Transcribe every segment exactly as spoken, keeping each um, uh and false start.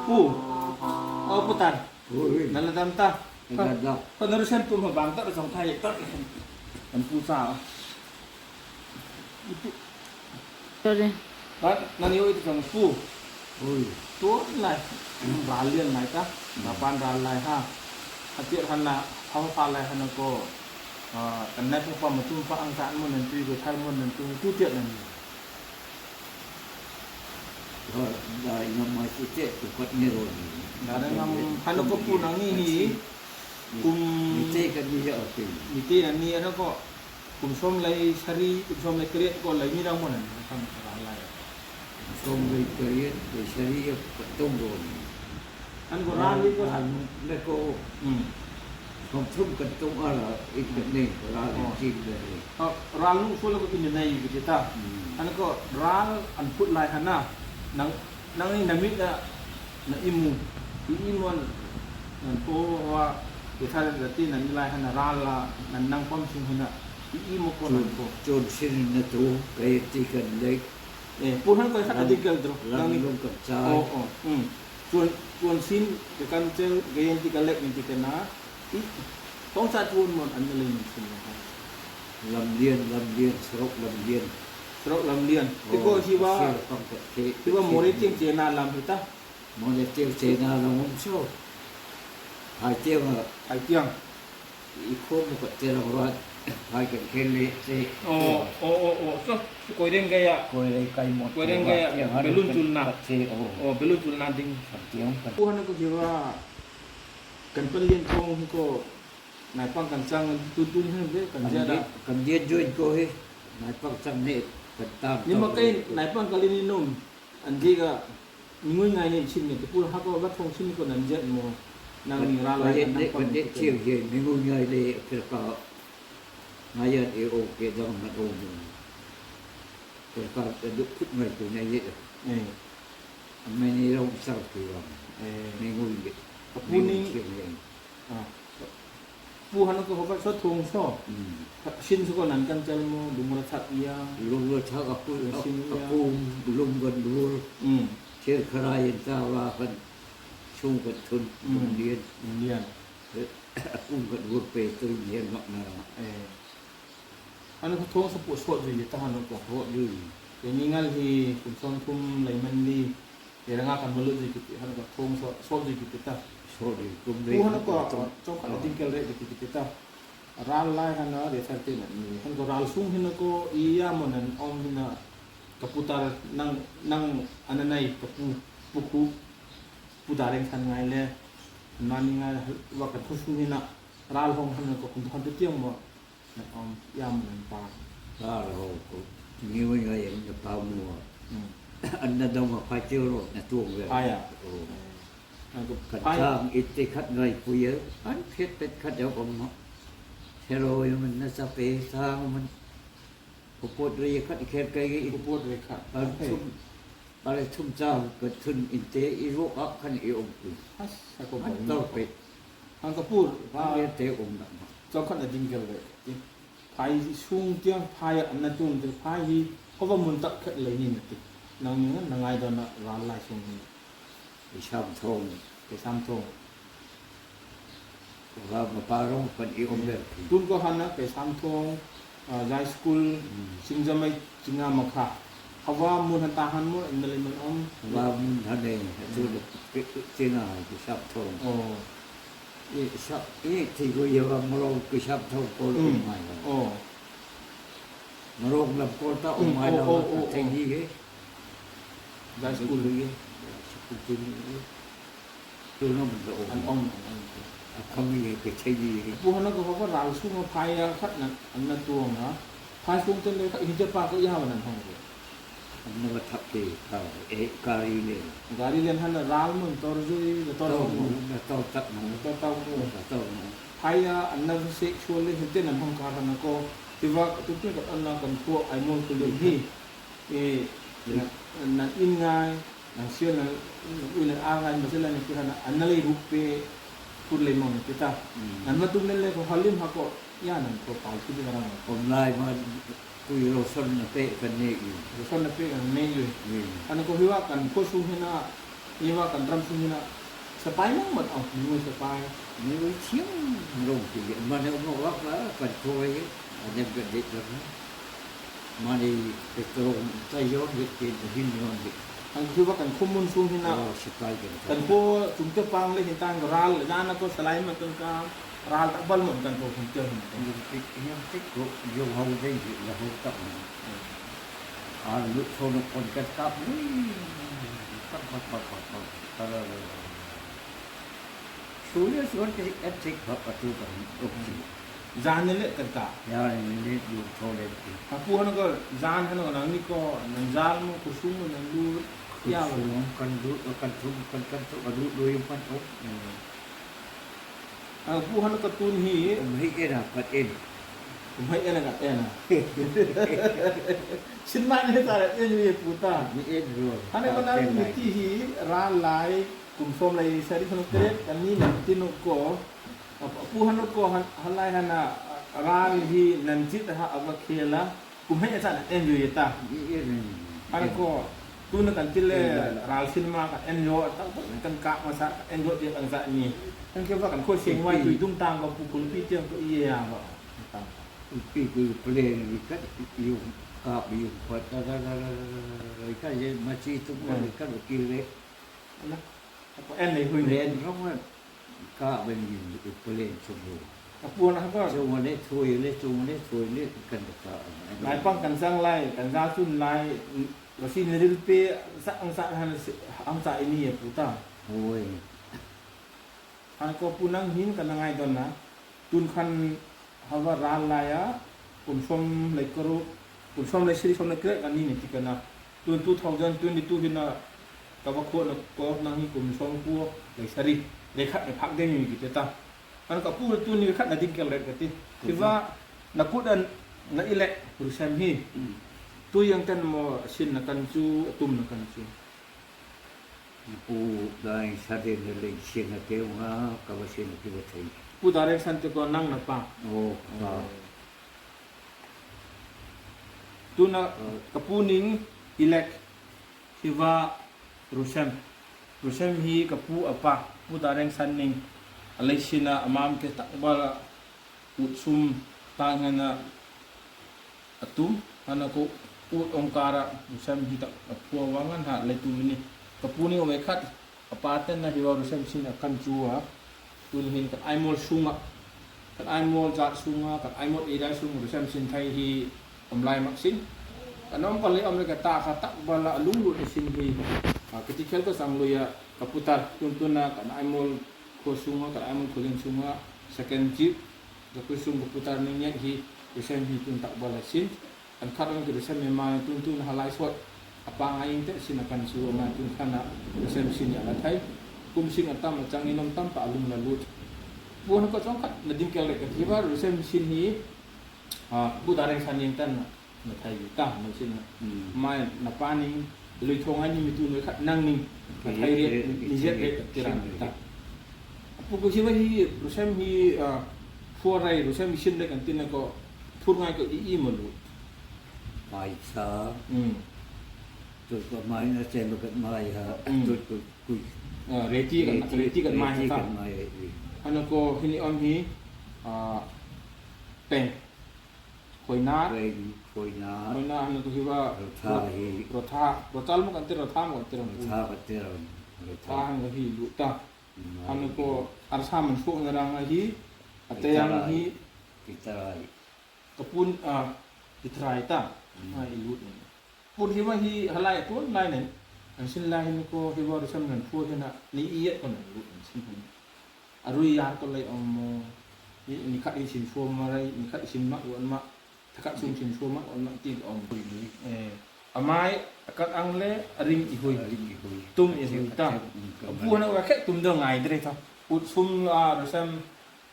Pu, aw Pu Tan. Ui. Nang la dam ta. Nang la dam. Ko nang rusen pu ma bang ta, rusen thai ta. Kan pu sa. Sorry. Ba, nang yo itu sang pu. Ui. Tu lai. Ral lian lai ta. Hmm. Ba pan ral lai ha. Hati han na, ha pa lai han ko. Ah, kan nai pu pa ma tum pa ang sa mo nan tu ko thai mo nan tu tu tiat nan. Ro, da ina ma si te tu kot ni ro ni. Da da ngam han ko pu nang ni hi. Kum. Ni te kan ni ya o te. Ni te nang ni ano ko. Kum som lai sari, kum som lai kret ko lai ni rang mo nan. Kan ral lai. Kum som lai kret, lai sari ya ko tong ro ni. An ko ral ni ko. Ral ni ko. Hmm. Kum som kan tong ala, ik kan ni, ral ni chin da ni. Oh, ral nu so lo ko tin nei ki ta. Hmm. An ko ral an put lai hana. Nang, nang ni na mi na, na imu. I imu an, an ko wa, ki thar da ti na ni lai hana ral la, nan nang pom sing hana. I imu ko nan ko. Chun sin na tu, kai ti kan lek. Eh, pu han ko khat a ding kal dro. Nang ni. Lam lung kan chai. Oh, oh. Hmm. Chuan, chuan sin ka kan chel, ka yen ti ka lek ni ti ka na. I, kawng sa chuan mon an le min sin na. Lamlian, Lamlian, Sarok Lamlian. Sarok Lamlian. Ti ko hi wa, hi wa Moreh tiang chena lam hi ta. Moreh tiang chena lam um so. Hai tiang a. Hai tiang. I khom ka te lo rat, hai kan khel le te. Oh, oh, oh, oh. So, Koireng gaya. Koireng kai mo. Koireng gaya. Balloon chulna. Te, oh. Oh, balloon chulna ding. Kan tiang kan. Pu han ko hi wa. Kan pal lian kong ko. Nai pang kan chang tu tu ni han be kan ja da. Kan dia join ko hi. Nai pang chang ne kan tam. Ni ma kai nai pang ka li ni nom. An dia ka. Ngui ngai ni chin ni, te pu ha ko va thong chin ko nan jet mo. Nang ni ra lai kan nang pang ni. Chiang hian mi ngui ngai le, kir ka. Ngai an e o ke dang na o mo. Kir ka, e duk khut ngai ko ngai ye. Eh. Ameni rong sar ki rong. Eh. Mi ngui le. Ka pu ni. Chiang hian. Ah. Pu han ko hova so thung so. Mm. Sin su ko nan kan chal mo, lung ra thak ia. Lung ra thak a pu, a, sin ia. A pu, lung kan dur. Mm. Thil kharai in ta wa kan sung kan thun, mm, lung lian. Lung lian. A pu kan dur pe tu lian mak na. Eh. An ko thong sa pu sot zui ta han ko. Sot zui. Ke ni ngal hi kum som thum lai man li. Ke ranga kan malut zui kiti han ko thong so, sot zui kiti ta. Sot zui kum lai. Pu han ko chong khat a ding kel re kiti kiti ta. Ral lai han a re thar te na ni. Han ko ral sung hin ko i ya mo nan om hin a ka pu tar nang, nang ananai ka pu, pu khu, pu ta reng khan ngai le. Nani ngai wa ka thu sung hin a ral hong han ko kun thon te tiang mo. Na om, ya mo nan pa. Ka ro ko. Ni wi ngai em na pa mo. Hmm. An na dong ma phai teu ro, na tuong ve. Phai a. Oh. Eh, an ko kan phai. Chang it te khat ngai pui e. An phet pet khat deu om ma. Hero yo man na sa pe sang man. Ko pot re khat kher kai ge. Ko pot re khat. An thum. Pale thum chang ka thun in te i ro a khan i om pui. As, a ko an bang tor ni pe. An ka pur, an le te um na ma. Chawng khan a ding kel ve. Phai sung tiang phai a na tun te phai hi, ko va mun tak khat lei ni na ti. Nang ni na ngai dona ral lai sung ni. Ke Sam Thawng. Ke Sam Thawng. Ko va ma pa rong kan i om le. Tun ko han na Ke Sam Thawng. Ah, Zai School, hmm, Singjamei, Chinga Makha. Hawa mun han ta han mo, in le man om. Hawa mun han e, hmm, chu le, ke, ke, Chinga, Ke Sam Thawng. Oh. E, sa, e, ti ko ye wa mo lo Ke Sam Thawng ko lo, hmm, mai lo. Oh. Mo lo lam ko ta, hmm, mai lo, oh, oh, oh, te oh. Ni ke. Zai School. School te ni. Tu no mun ta om. An om, an om. A khami he ke chei ni. Pu han ko hova ral sung a phai a khat na, an na tuong a. Phai sung ten le khat hi te pa ko ya wa nan hong ko. An na va thap ke ka, e, gari le. Gari le han ral mun tor zui, na tor tor mun. Mun, na tor tak mun. Tor tak mun. Na tor mun. Phai a, an na se chua le hi te nan hong ka na ko. Ti va tu tu ka an na kan ko ai mun ko le hi. E, nan, nan in ngai, nan sir nan, nan in ngai, a ngai, masala ni kira na, an na lei ruk pe, kur lei mong ni kita. Hmm. Nan ma tum le le ko halim ha ko, ya nan ko pau tu di karang. Ko nai ma, kui ro son na pe kan ne yu. Ro son na pe kan ne yu. Hmm. An ko hiwa kan ko sung hina, hiwa kan ram sung hina. Sapai mong mat au, ni mo sapai. Ni mo chiang ro ti, ma ne mo wa ka, kan ko ye, a ne kan de kan. Mani petrol ta yon de ke hin yon de. An ko ba kan ko mun sung hina. Oh, sipai kan. Kan ko sung te pang le hin tang ral, jana ko salai ma kan ka, ral ta bal mon kan ko sung te hin. Ni tik, ni tik ko, yo hau de, yo hau ta. An lu so no kon ka ta. Ui. Pa, pa, pa, pa, pa. Suya suan ke etik ba patu kan. Zan ni le kan ka. Ya, ni le yu tho le ti. A pu hana ko zan hana ko nang ni ko nang zal mo kusum mo nang lu. Ya, kusum kan lu, kan thum, kan, kan thum, lu, lu yung kan thum. A pu hana ko tun hi. Kum hai era kan en. Kum hai era kan en. Sin ma ni ta en ye pu ta. Ni en ro. Hana ko nang ni ti hi ral lai. Kum sawm le sari hnu tret, kan ni nan ti nu ko, a pu hanu ko han, halai hana, ral hi nan chit ha a va khela, kum hai a chan en yu ta. Han ko, tu na kan ti le, ral sin ma kan en yu ta, kan ka ma sa, kan en yu ti kan sa ni. Kan ke va kan ko sing wai tu dung tang ko pu kul pi tiang ko iye ya va. Pi ku plen ni ka, yu ka, yu pa ta, ta, ta, ta, ta, ta, ta, ta, ye ma chi tu ko ni ka lo ki le. Na. Ko en nei hui. Plen rong a. Ka ben yin u plen chung u. A puon a ka. Chung u le thui le, chung u le thui le kan ka. Lai pang kan sang lai, kan za sun lai, lo sin le ril pe, sa ang sa han, ang sa ini ya puta. Oi. Han ko pu nang hin kan ngai don na. Tun khan Hava ral laia, kum sawm le karuk, kum sawm le sari sawm le kre kan ni ni ti kan a. Tun two thousand twenty-two hina ka va khuo na ko nang hi kum sawm kuo le sari, le khat le phak ding ni ki te ta. An ka pu tun ni khat na ding kel le ka ti. Kum sawm. Hiva na kut an na ile ru sem hi. Mm. Tu yang ten mo sin na kan chu, tum na kan chu. Pu Dareng San te le le sin a te nga ka va sin a ti va thei. Pu Dareng San te ko nang na pa. Oh, ka. Oh. Tuna, oh, ka pu ning ilek hiva ru sem. Ru sem hi ka pu a pa. Pu Dareng San ning a lei sin a mam ke tak bala ut sum ta ngan a tum, hana ko ut ong kara, ru sem hi tak a phuo wa ngan ha le tum ni. Ka pu ni ong e khat, a pa ten na hiva ru sem sin a kan chu a. Tun hin kan ai mol sunga, kan ai mol zat sunga, kan ai mol area sunga ru sem sin thai hi om lai mak sin. Kan om pal le om le ka ta kha tak bala a lung lut sin hi. A, ka ti khel ka sang lo ya, ka putar, tun tun na kan ai mol kho sunga, kan ai mol kho ling sunga, second jeep, Ka kusum ka putar ning nget hi, ru sem hi tun tak bala sin. Kan khat ong ki ru sem me ma tun tun halai sot. A pa ngai ing te sin a kan su ma tun khan a ru sem sin ya la thai. Kum sing a tam a chang in om tam pa lung la lut. Puon ko chong khat na ding kel le ka thi ba ru sem sin hi. A, Pu Dareng San ning tan na. Na thai ta, na sin na. Hmm. Mai na pa ning, lui thong ani mi tu noi khat nang ning. Na thai riet, ni zet riet ka ti ran ta. Pu ko hi wa hi, ru sem hi, ah, four rai, ru sem hi sin le kan tin ko, thur ngai ko i, i mo lu. Mai sa. Hmm. Tu ko mai na sem kan mai ha. Hmm. Tu ko kui. Ah, reti kan, reti, reti kan mai reti ta. Kan mai, eh. Ano ko hini om hi, ah, peng. Khoina. Khoina. Khoina han ko hi wa. Rotha hi. Rotha. Rotha mo kan ti, rotha mo kan ti. Rotha kan ti, rotha. Rotha han ko hi lu ta. Mm. Han ko arsa man so na rang hi. Ate yang hi. Pitrai. Pitrai. Ka pun, ah, pitrai ta. Mm. Ai lu. Pun hi wa hi halai pun lai nen. An sin lai hin ko hi wa ru sem nan pun hin a ni i yet ko nan lu an sin hin. A rui yar ko lei om mo. Ni, ni khat i sin suo ma rai, ni khat i sin ma uan ma. Tha khat sung sin suo ma uan ma ti om. Eh, a mai, a khat ang le, a ring i hui. A ring i hui. Tum i hui ta. Mm, ka pu na wa khe tum do ngai dre ta. Ut sum a ru sem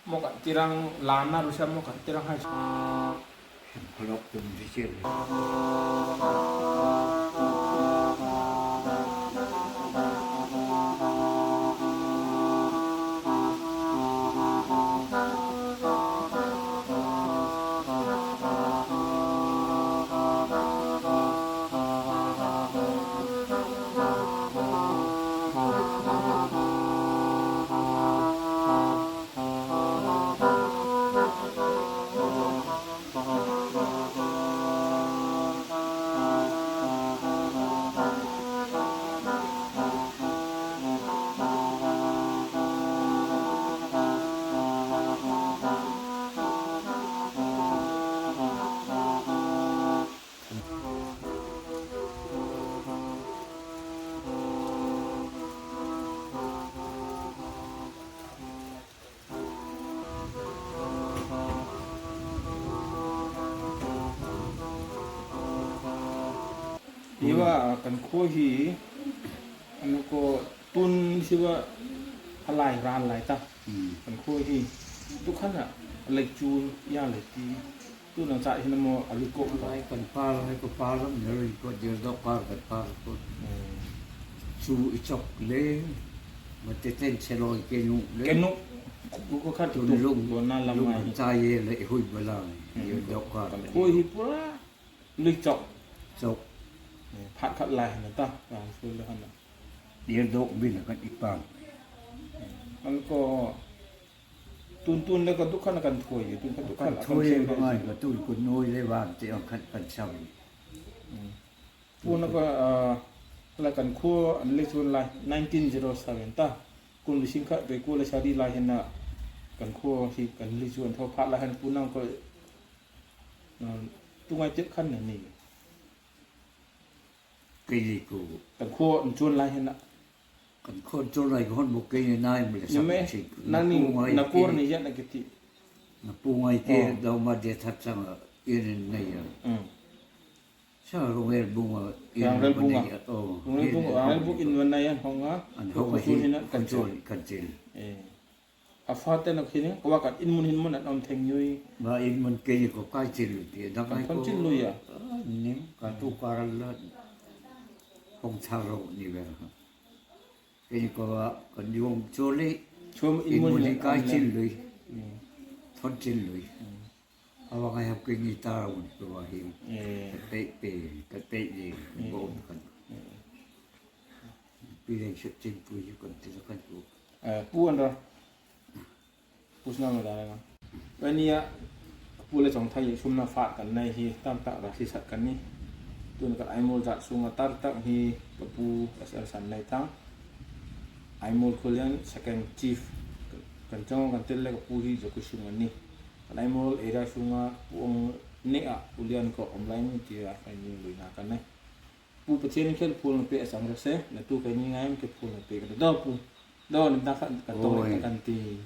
mo kan ti rang, lana ru sem mo kan ti rang hai. Sem kholok tum di sir. Hi va, kan khuo hi, an ko tun si va, a lai ran lai ta. Kan khuo hi, tu khan a, lei chu ya le ti. Tu nang cha hin mo a lu ko. Ai kan pa lo, ai ko pa lo, ne ri ko, dir dok par kan pa lo ko. Chu i chok le, ma te ten che lo i ke nu le. Ke nu, ku ko khat tu tu, lung, lo na lam lung ngai. Cha ye le i hui ba la, dir dok par. Kan khuo hi pura, lui chok. Chok. Phat khat lai na ta, kan khuo le han. Dir dok bin kan i pa. An ko, tun tun le ka dukhan kan thuoi, tun ka dukhan kan thuoi, ba ngai ka tun ko noi le van te ang khan kan cham. Pu na ka, ah, la kan khuo an le chun lai, nineteen zero seven ta. Kum li sing khat ve ko le sari lai hin na kan khuo hi kan le chun tho phat lai hin pu nang ko, ah, tu ngai te khan na ni. Kei ni ko. Kan khuo an chun lai hin na. Kan khuo an chun lai hon mo kei ni nai mo le sa me, chi. Nang ni, na khuo ni ya na ke ti. Na pu ngai te, oh, do ma de that chang a, in in nei a. Mm. Sa rong el bung a, in rong el bung a. Nei a, oh. Rong el bung, in rong el bung in van nei an hong a. An hong a hi, hin a kan chun, kan chil. Eh. A fa te na khin, ko wa kan in mun hin mun an om theng yui. Ba in mun ke ko kai chil lui ti, da kai ko. Kan chil lui a. Ah, nim, ka tu ka ral la. Hong thar ro ni ve. Kei ko a, kan yong chole. Chom in mun hi kai chil lui. Mm. Thon chil lui. Mm. A wa ngai hap kei ni ta un ko wa hi. Eh. Ka pe pe, ka pe ni, mm, bo kan. Mm. Pi leng sep chin pu yu kan ti kan ko. Eh, pu an ra. Pu sna ma da na. Ania, pu le chong thai sum na fat kan nei hi tam tak ra si sat kan ni. Tun kan ai mol zat sunga tar tak hi ka pu S L San nei tang. Ai mol Khulian second chief kan chong kan tel le ka pu hi zo ku sung an ni. Kan ai mol area sunga pu ong ne a Khulian ko om lai mi ti a kan ni lui na kan nei. Pu Pathian khen phul na pe a sang ra se, na tu kan ni ngai ke phul na pe ka do pu. Do na ta kan kan to kan ti.